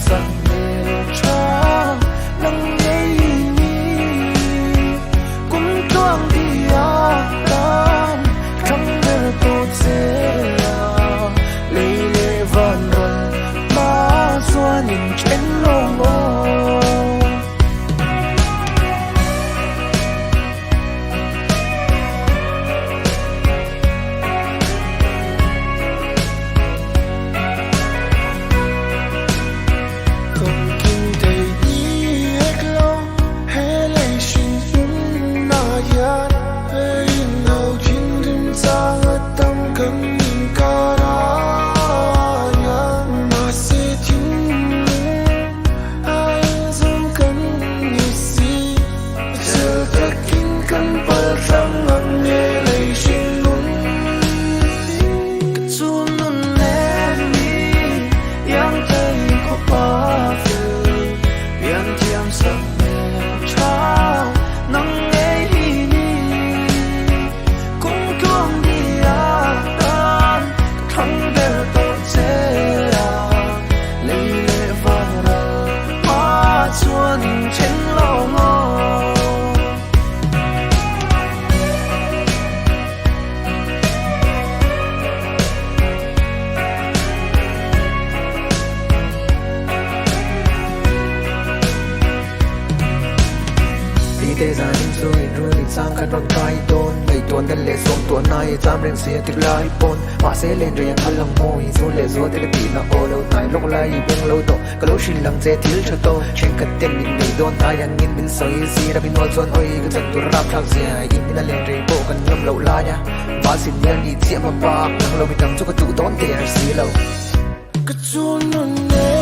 sak hmel tha nang ngei ni. Kum tluang dia tan thlang ber tawh che a, lei leh van ral hma chuan in then lawng aw. Kumkim thei ni ek lo he lei hrin hmunah hian he inho thinrim chang a tam kan inkar ah hian mahse thinlung a inzawm kan ni si chel takin kan pal thlang ang nge lei hrin nun. Ka chun nun em ni iang thei khawpa fel pian thiam sak hmel tha nang ngei hi ni. Kung tluang ni a tan ka thlang ber tawh che a, lei leh van ral hma chuan in then lo maw. Tite zanin chu in run in sang kan rawn kai dawn Ngaihtuah na leh sawm tuah na i tlam reng si a tik lai pawn Mahse len rei an phal ang maw i zu leh zual te ka tih na aw lo hnai lawk lai i beng lo tawh Ka lo hrilh ang che thil tha tawh Thenkhat ten min nei dawn hnai angin min sawi Zira min ual chuan awi ka chan tur a rapthlak zia In in a len rei pawh kan ngam loh lai a Bus in hial nih chiah hma bak nang lo midang chu ka duh dawn der si lo. Ka chun nun e.